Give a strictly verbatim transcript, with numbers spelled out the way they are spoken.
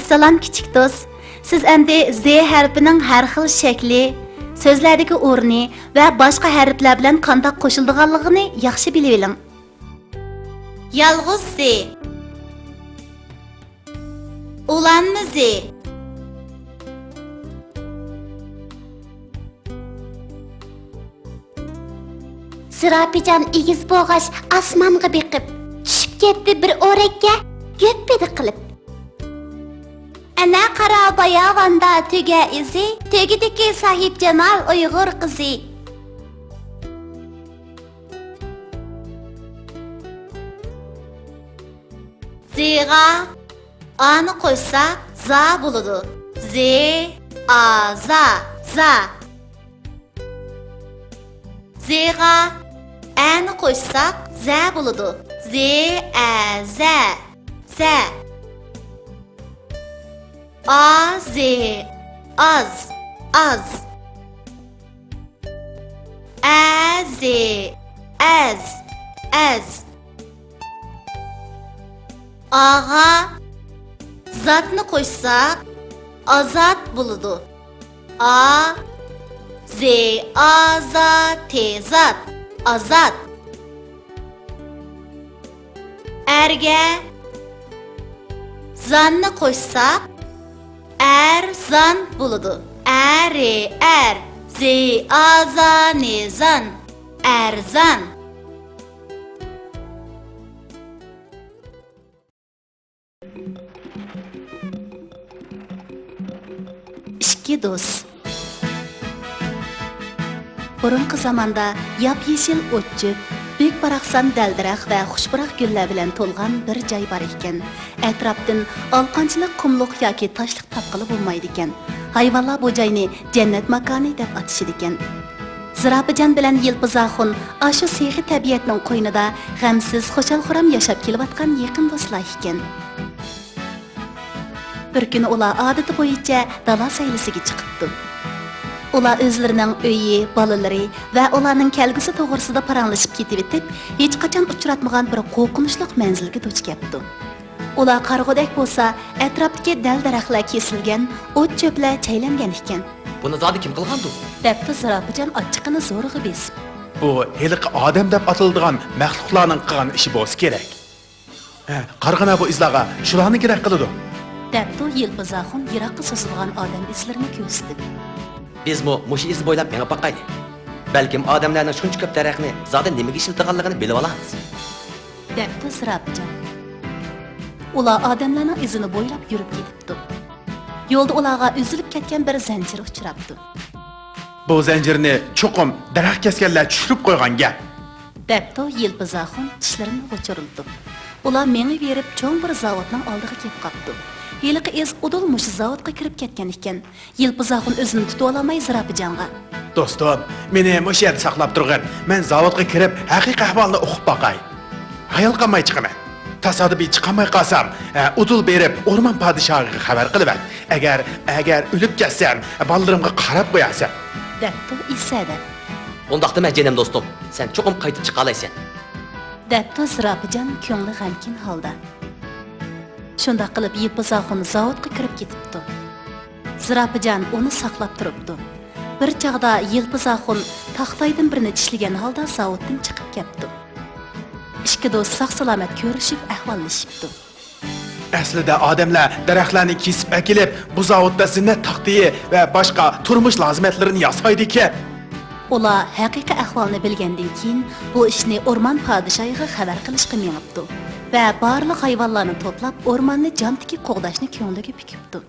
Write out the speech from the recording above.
سالام كىچىك دوست. سىز ئەمدى زې ھەرپىنىڭ ھەر خىل شەكلى، سۆزلەردىكى ئورنى ۋە باشقا ھەرپلەر بىلەن قانداق قوشۇلىدىغانلىقىنى ياخشى بىلىۋېلىڭ. يالغۇز زې. ئۇلانما زې. زىراپىجان ئېگىز بوغاچ ئاسمانغا بېقىپ، چۈشۈپ كەتتى بىر ئورەككە، گۈپپىدە قىلىپ. ئەنە قارا باياۋاندا تۆگە ئىزى، تۆگىدىكى ساھىبجامال ئۇيغۇر قىزى. زېغا ئانى قوشساق زا بولىدۇ. زې، ئا، زا، زا. زېغا ئەنى قوشساق زە بولىدۇ. زې، ئە، زە، زە. ئا، زې، ئاز، ئاز. ئە، زې، ئەز، ئەز. ئاغا زاتنى قوشساق ئازات بولىدۇ. ئا، زې، ئا، زا، تې، زات، ئازات. ئەرگە زاننى قوشساق ئەرزان بولىدۇ. ئە، رې، ئەر، زې، ئا، زا، نې، زان، ئەرزان. ئىككى دوست. بۇرۇنقى زاماندا ياپيېشىل ئوت-چۆپ، بۈك-باراقسان دەل-دەرەخ ۋە خۇشپۇراق گۈللەر بىلەن تولغان بىر جاي بار ئىكەن. ئەتراپتىن ئالىقانچىلىق قۇملۇق ياكى تاشلىق تاپقىلى بولمايدىكەن. ھايۋانلار بۇ جاينى جەننەت ماكانى دەپ ئاتىشىدىكەن. زىراپىجان بىلەن يىلپىز ئاخۇن ئاشۇ سېخىي تەبىئەتنىڭ قوينىدا غەمسىز، خۇشال-خۇرام ياشاپ كېلىۋاتقان يېقىن دوستلار ئىكەن. بىر كۈنى ئۇلار ئادىتى بويىچە دالا سەيلىسىگە چىقىپتۇ. ئۇلار ئۆزلىرىنىڭ ئۆيى، بالىلىرى ۋە ئۇلارنىڭ كەلگۈسى توغرىسىدا پاراڭلىشىپ كېتىۋېتىپ، ھېچقاچان ئۇچراتمىغان بىر قورقۇنچلۇق مەنزىلگە دۇچ كەپتۇ. ئۇلار قارىغۇدەك بولسا، ئەتراپتىكى دەل-دەرەخلەر كېسىلگەن، ئوت-چۆپلەر چەيلەنگەن ئىكەن. بۇنى زادى كىم قىلغاندۇ؟ دەپتۇ زىراپىجان ئاچچىقىنى زورىغا بېسىپ. بۇ ھېلىقى ئادەم دەپ ئاتىلىدىغان مەخلۇقلارنىڭ قىلغان ئىشى بولسا كېرەك. ھە، قارىغىنا بۇ ئىزلارغا، شۇلارنىڭكىدەك قىلىدۇ. دەپتۇ يىلپىز ئاخۇن يىراققا سوزۇلغان ئادەم ئىزلىرىنى كۆرسىتىپ. بىزمۇ مۇشۇ ئىز بويلاپ مېڭىپ باقايلى. بەلكىم ئادەملەرنىڭ شۇنچە كۆپ دەرەخنى زادى نېمىگە ئىشلىتىدىغانلىقىنى بىلىۋالارمىز. دەپتۇ زىراپىجان. ئۇلار ئادەملەرنىڭ ئىزىنى بويلاپ يۈرۈپ كېتىپتۇ. يولدا ئۇلارغا ئۈزۈلۈپ كەتكەن بىر زەنجىر ئۇچراپتۇ. بۇ زەنجىرنى چوقۇم دەرەخ كەسكەنلەر چۈشۈرۈپ قويغان گەپ. دەپتۇ يىلپىز ئاخۇن چىشلىرىنى غۇچۇرلىتىپ. ئۇلار مېڭىۋېرىپ چوڭ بىر زاۋۇتنىڭ ئالدىغا كېلىپ قاپتۇ. ھېلىقى ئىز ئۇدۇل مۇشۇ زاۋۇتقا كىرىپ كەتكەن ئىكەن. يىلپىز ئاخۇن ئۆزىنى تۇتۇۋالالماي زىراپىجانغا. دوستۇم، مېنى مۇشۇ يەردە ساقلاپ تۇرغىن. مەن زاۋۇتقا كىرىپ ھەقىقىي ئەھۋالنى ئۇقۇپ باقاي. ھايال قالماي چىقىمەن. تاسادىپىي چىقالماي قالسام، ئە، ئۇدۇل بېرىپ ئورمان پادىشاھىغا خەۋەر قىلىۋەت. ئەگەر، ئەگەر ئۆلۈپ كەتسەم، بالىلىرىمغا قاراپ قويارسەن. دەپتۇ ئېسەدە. ئۇنداقتا مەن جېنىم دوستۇم، سەن چوقۇم قايتىپ چىقالايسەن. دەپتۇ زىراپىجان كۆڭلى غەمكىن ھالدا. شۇنداق قىلىپ يىلپىز ئاخۇن زاۋۇتقا كىرىپ كېتىپتۇ. زىراپىجان ئۇنى ساقلاپ تۇرۇپتۇ. بىر چاغدا يىلپىز ئاخۇن تاختايدىن بىرنى چىشلىگەن ھالدا زاۋۇتتىن چىقىپ كەپتۇ. ئىككى دوست ساق-سالامەت كۆرۈشۈپ ئەھۋاللىشىپتۇ. ئەسلىدە ئادەملەر دەرەخلەرنى كېسىپ ئەكېلىپ، بۇ زاۋۇتتا زىننەت تاختىيى ۋە باشقا تۇرمۇش لازىمەتلىرىنى ياسايدىكەن. ئۇلار ھەقىقىي ئەھۋالنى بىلگەندىن كېيىن، بۇ ئىشنى ئورمان پادىشاھىغا خەۋەر قىلىشقا مېڭىپتۇ ۋە بارلىق ھايۋانلارنى توپلاپ، ئورماننى جان تىكىپ قوغداشنى كۆڭلىگە پۈكۈپتۇ.